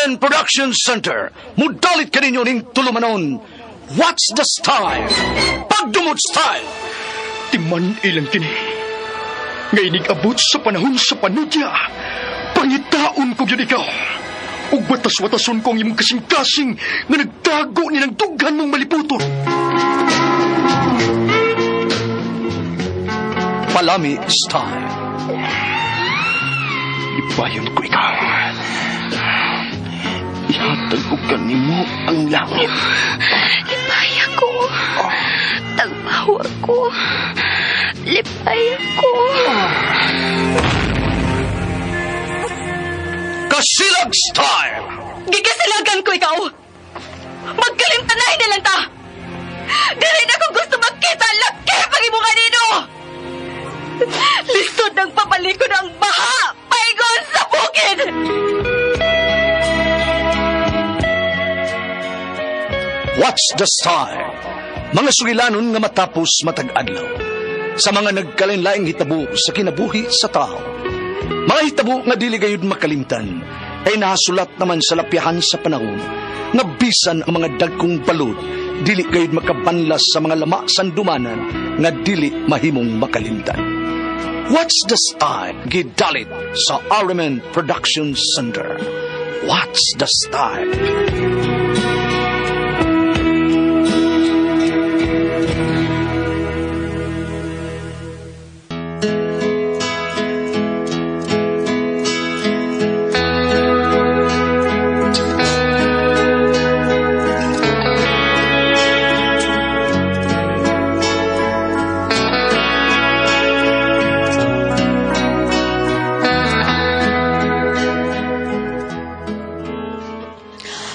RMN Production Center, mudalit kaninyo ning tulumanon. What's the style? Pagdumot style! Timan ilang kini. Nga inig-abot sa panahon sa panudya. Pangitaon ko gyud ikaw. Ug watas-watason ko ang imong kasing-kasing nga nagtago ni ng dughan mong maliputon. Palami style. Ipayon ko ikaw. Ihatag ko kanimo ang langit. Lipay ako. Tagbaw ako. Lipay ako. Kasilag style! Gigasilagan ko ikaw. Magkalimtanay na lang ta. Dili na ko gusto magkita ang laki pag imo kanino. Lisod ng papalikod ang baha. Paigon sa bukid. What's the style? Mga sugilanon nga matapos matag adlaw. Sa mga nagkalinlaing hitabo sa kinabuhi sa tao. Mga hitabo nga dili gayud makalimtan kay nahasulat naman sa lapyahan sa panahon nga bisan ang mga dagkong balod dili gayud makabanlas sa mga lama sandumanan nga dili mahimong makalimtan. What's the style? Gidalit sa RMN Production Center. What's the style?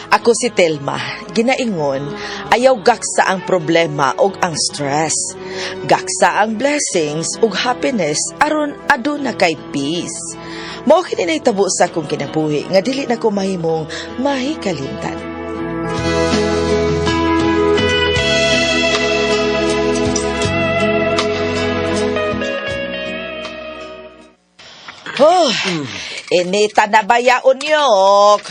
Ako si Telma, ginaingon, ayaw gaksa ang problema ug ang stress. Gaksa ang blessings ug happiness aron aduna kay peace. Mao kini nahitabo sa akong kinabuhi nga dili na ko mahimong mahikalimtan. Oh, inita na ba ya unyok?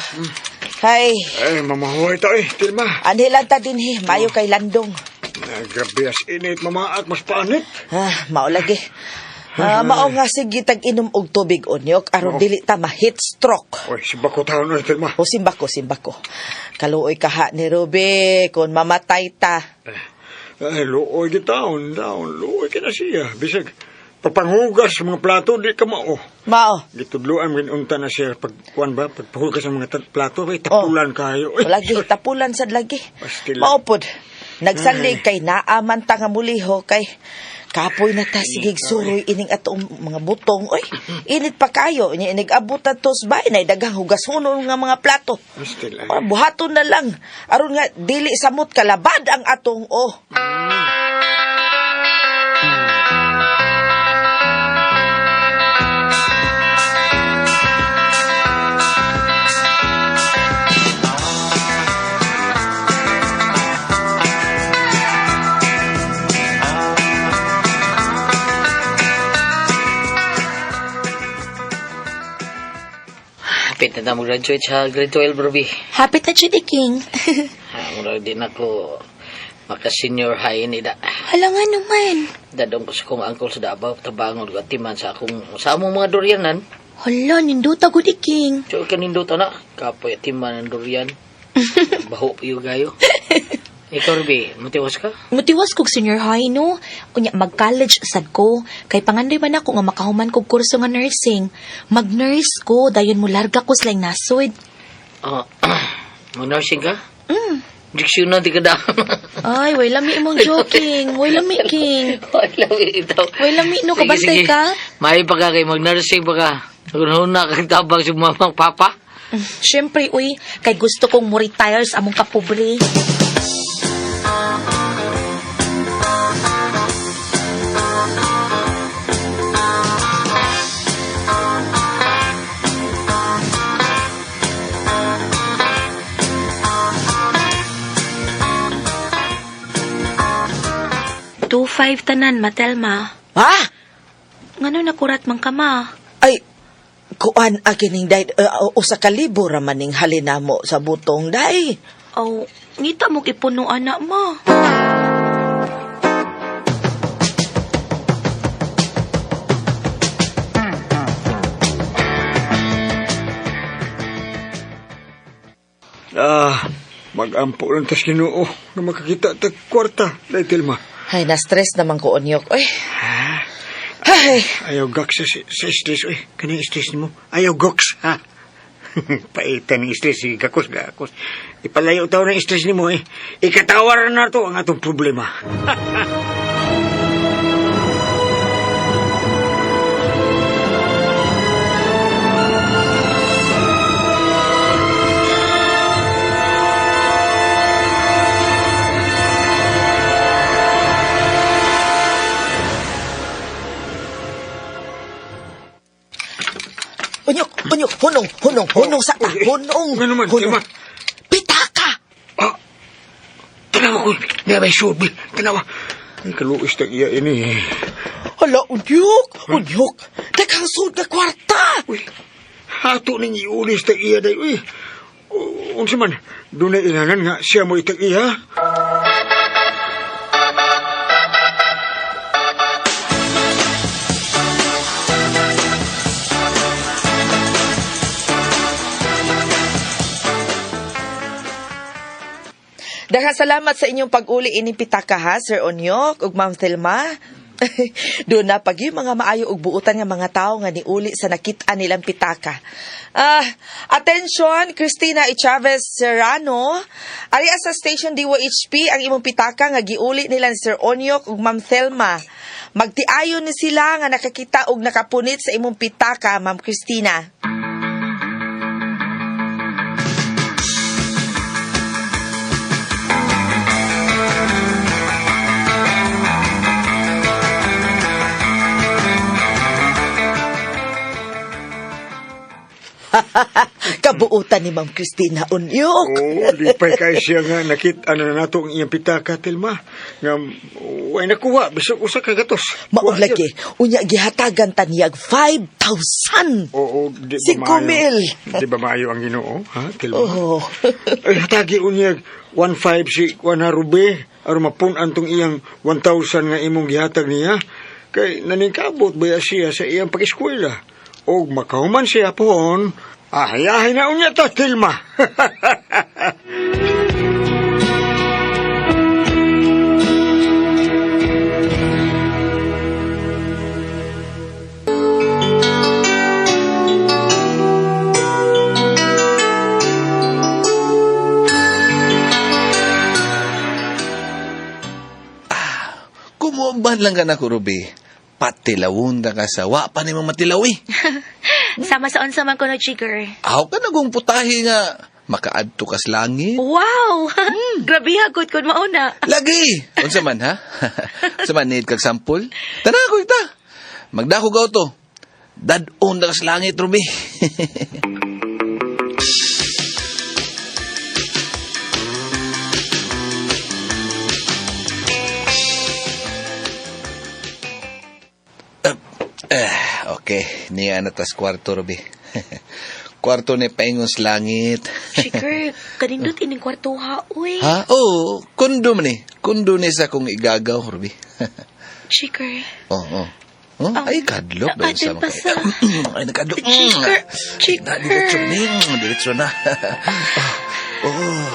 Hay, Ay, mamahuay ta eh, Tilma. anhilan ta dinhi, mayo kay landong. Grabe as init, mamaak, mas paanit. Ah, mao lagi. Ah, mao nga sige tag inom og tubig unyok aron dili ta ma-heat stroke. Oy, si bako taon na, Tilma. O simbako, simbako. Kaluoy kaha ni Ruby kung mamatay ta. Ay, luoy gitaon, daon, luoy ka na siya. Bisag, papanghugas sa mga plato, di ka mao. Mao. Gitudloan mo unta na siya pag kuan ba pagpahugas sa mga plato ay tapulan kayo. Ay, Lagi tapulan sad lagi. Pastila. Mao pod. Nagsalig kay naaman ta nga muliho kay kapoy na ta sigig suroy ining atong mga butong. Oy, init pa kayo. Inya inig abot ato sa bahay na daghang hugasonon nga mga plato. Pastila. Ora, buhaton na lang. Aron nga dili samot kalabad ang atong oh. Hapit na na mag-graduate sa grade 12, Ruby. Happy na jud King. Ha, murag din ako maka-senior high ni da. Hala nga naman. Dadong ko sa kong angkol sa Davao, tabangon ko atiman sa akong, sa among mga durianan. Hala, nindota gud King. So, kanindota na. Kapoy atiman ang durian. Baho pa yung gayo. Ikaw, Ruby, matiwas ka? Mutiwas kog senior high no. Unya mag-college sad ko. Kay pangandoy man ako nga makahuman kog kurso nga nursing. Mag-nurse ko dayon mo larga ko sa laing nasod. Ah, mag-nursing ka? Mm. Diksyon na, di ka da. Ay, way lami imong joking. Way lami king. Wala, ito. Way lami no kabantay ka. May pa ka kay mag-nursing pa ka. Una kang tabang si mamang papa. Siyempre, uy, kay gusto kong mo retire sa among kapobre. 2.5 tanan, Matelma. Ha? Ngano nakurat man ka, ma? Ay, Kuan akining day, usa ka libo ra maning halinamo sa butong day. Aw, ngita mo ipuno anak ma. Ah, magampo lang tas Ginoo nga makakita tag kwarta, Day Tilma. Ay, na-stress naman ko, Onyok. Uy. Ay, Ayaw gaks sa stress, oy. Kanang stress nimo. Ayaw gaks, ha? Paitan ng stress, sige, gakos, gakos. Ipalayo taw ng stress nimo, eh. Ikatawar na to ang atong problema. Onyok, Onyok, hunong, hunong, hunong sa ta, hunong. Ano man, hunong. Tilma? Pitaka! Ah, tanawa ko. Nabay sulbi. Tanawa. Ay, kaluis tag iya ini. eh. Hala, Onyok, Onyok. Daghang sud nga kwarta. Uy, hato ning iulis tag iya day. Uy, unsa man, dunay inanan nga siya mo itag iya. Daghang salamat sa inyong pag-uli ining pitaka ha, Sir Onyok ug Ma'am Thelma. Doon na pag yung mga maayo ug buutan nga mga tao nga niuli sa nakit-an nilang pitaka. Ah, attention Christina E. Chavez Serrano. Ari sa station DYHP ang imong pitaka nga giuli nila ni Sir Onyok ug Ma'am Thelma. Magtiayon ni sila nga nakakita og nakapunit sa imong pitaka, Ma'am Christina. Kabuutan ni Ma'am Christina Onyok. Oo, lipay kay siya nga nakit ano na nato ang iyang pitaka Tilma. Nga way nakuha bisag usa ka gatos. Maog Wa lagi, unya gihatagan ta niyag 5,000. Oo, di ba Singko maayo? mil. Di ba maayo ang Ginoo, ha, Tilma? Oh. Ay, hatagi unyag 1.5 si Juan Harube aron mapun-an tong iyang 1,000 nga imong gihatag niya. Kay naningkabot ba siya sa iyang pag-eskwela? Og makahuman siya pohon, ahayahay na unya ta, Tilma. Kumuban lang ka na ko, Ruby. Patilawon na ka sa wa pa ni matilaw eh. Sama sa unsa man ko no, Jigger. Aw ka nagong putahe nga. Makaadto kas langit. Wow! Grabe hagod kun mauna. Lagi! Unsa man, ha? Unsa man, need kag sample? Tana ko ita. Magdako ka to. Dadon na kas langit, Ruby. Okay, niya na tas kwarto, Ruby. Kwarto ni paingon sa langit. Jigger, kanindot ining kwarto ha, uy. Ha? Oo, kundo man eh. Kundo ni sa kong igagaw, Ruby. Jigger. Oo. Oh, Oh, ay, kadlok. Ah, Dahil din pa sa Ay, nakadlok. Chicker, Ay, chicker. Na, diretso na. Diretso na. Oh.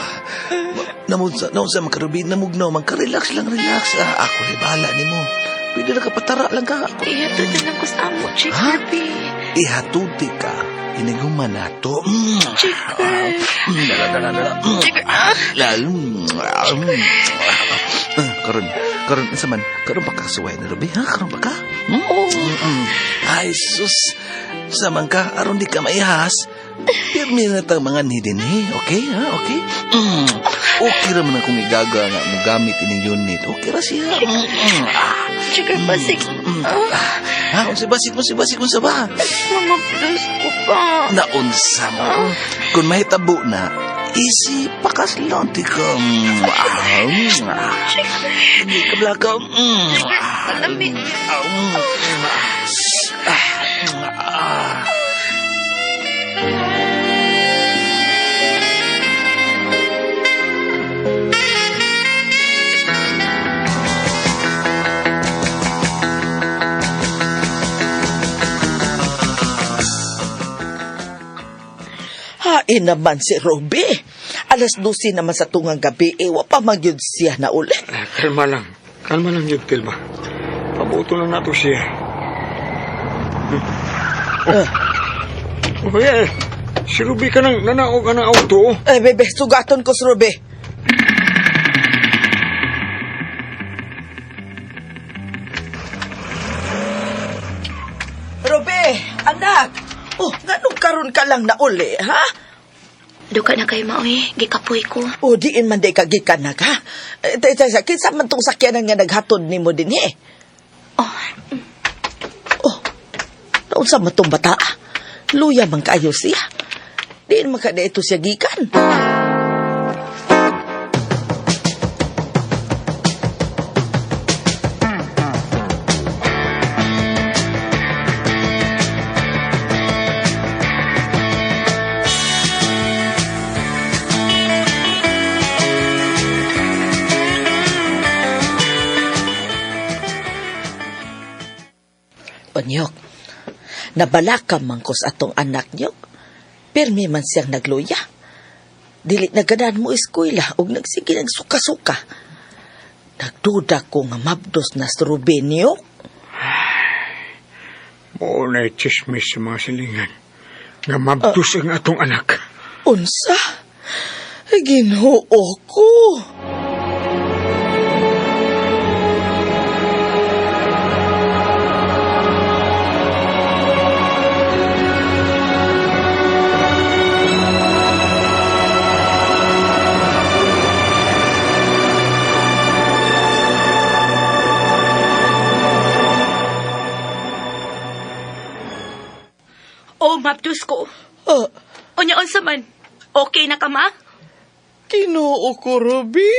Namunsa, namunsa, magkarubi, namugnaw, magka-relax lang, relax. Ah, ako rin, bahala ni mo. Pwede na ka, patara lang ka. Ako. Ihatod na lang ko sa amo, Jigger, Ha? bi. Ihatuti ka. Iniguman na to. Jigger. Dala, dala, dala. Jigger, ah. Lalo. Karon, karon unsa man, karon pa ka suway na Ruby, ha? Karon pa ka? Hmm? Oo. Mm-mm. Ay sus. Sa man ka aron di ka maihas. Pirmi na tang mga nidinhi, okay? Ha? Okay? Mm. Okay ra man akong igaga nga mogamit ining unit. Okay ra siya. Mm. Ah. Jigger, basig. Mm. Ah, Ha, unsa basik mo si basik unsa ba? mga plus ko pa. Naunsa mo. Kung mahitabo na, easy pakaslon ti ka. Mm. Ah, mm. Hindi ka blakaw. Mm. Malamig. Ah, mm. Ah, mm. Ah. Hain naman si Ruby. 12:00 naman sa tungang gabi, wa pa magyud siya na uli. Kalma lang. Kalma lang yun, Tilma. Pabuto lang nato siya. Oh. Oh, yeah. Si Ruby ka nang nanaog ka ng auto. Eh, bebe, sugaton ko si Ruby. Ruby, anak! Oh, nganong karon ka lang na uli, ha? Duka na kayo maoy, gikapoy ko. O, diin man day kagikan na ka. Eh, teka, kinsa man tong sakyanan nga naghatod nimo din eh. Oh, Oh, naunsa man tong bata? Luya man kayo siya. Diin man ka ito siya gikan. Onyok, nabalaka man ko sa atong anak niyok. Pirmi man siyang nagluya. Dili na ganahan mo eskwela og nagsige nagsuka-suka. Nagduda ko nga mabdos na si Ruben niyok. Mao na chismis sa mga silingan. Nga mabdos ang atong anak. Unsa? Ginoo ko. Oh, mabdus ko. Ah, Unya unsa man? Okay na ka ma? Ginoo ko, Ruby.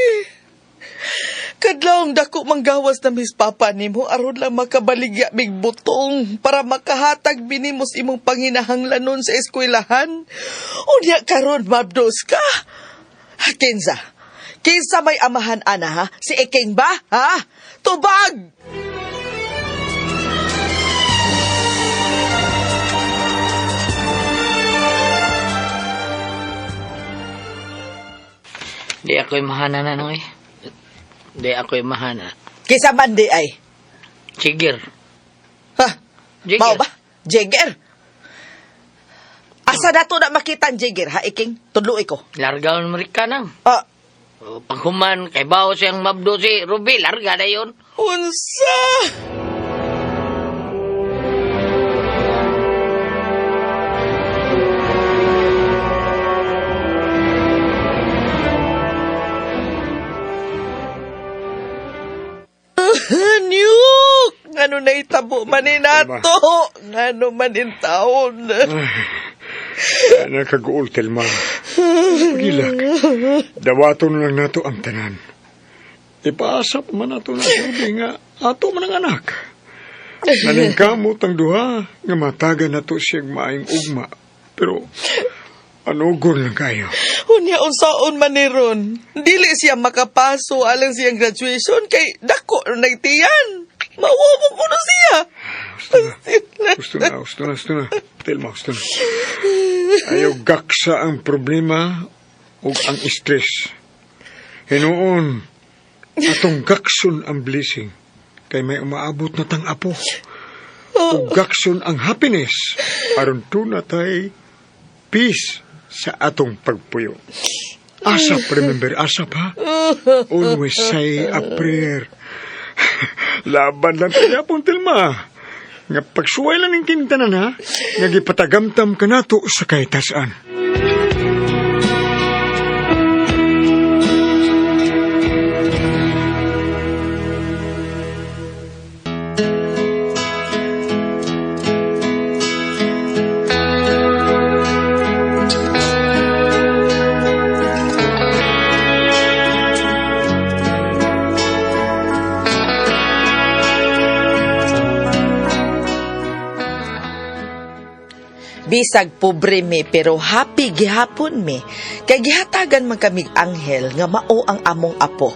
Kadlawng dako manggawas na mis papa nimo aron lang makabaligya mig butong para makahatag binimos imong panginahanglanon sa eskwelahan. Unya karon mabdos ka. Kenza, kinsa may amahan ana ha? Si Eking ba? Ha? Tubag! Di ako'y mahana na no eh. Di ako'y mahana. Kinsa man di ay? Jigger. Ha? Jigger. Mao ba? Jigger. Asa na to na makita ang Jigger ha, Iking? Tudluoy ko. Larga mo rin ka nang. Ah, O, paghuman, kay bao siyang mabdo si Ruby, larga na yun. unsa? Nyuk! Ngano na itabo man nato? Ngano man in taon? Nakaguol, Telma. Pagilak. Dawaton lang nato ang tanan. Ipaasap man nato na sabi nga ato man ang anak. Naningkamot ang duha nga mataga nato siyang maayong ugma. Pero anugol lang kayo. Unya unsaon man ni ron. Dili siya makapaso alang siyang graduation kay dako na nagtiyan. Mawamo ko na siya. Gusto na, gusto na, gusto na. Telma, gusto na. Ayaw gaksa ang problema o ang stress. Hinuon, atong gakson ang blessing kay may umaabot na tang apo. O gakson ang happiness aron tuna tay peace sa atong pagpuyo. Asap, remember, asap ha? Always say a prayer. Laban lang tayo pong Telma. Nga pagsuway lang ng kintanan ha, nga gipatagamtam ka nato sa kahitasan. Bisag pobre mi pero happy gihapon mi. Kay gihatagan man kamig anghel nga mao ang among apo.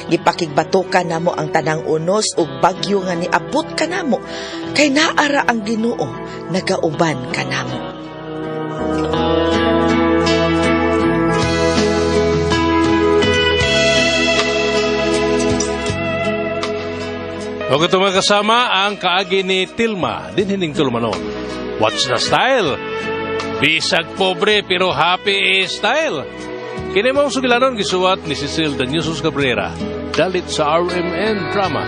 Gipakigbatukan namo ang tanang unos ug bagyo nga niabot kanamo. Kay naara ang Ginoo nagauban kanamo. O ito mga kasama ang kaagi ni Tilma, dinhining tulumanon. What's the style? Bisag pobre pero happy style. Kini mong sugilanon gisuwat ni Cecil Daniusos Cabrera. Dalit sa RMN Drama.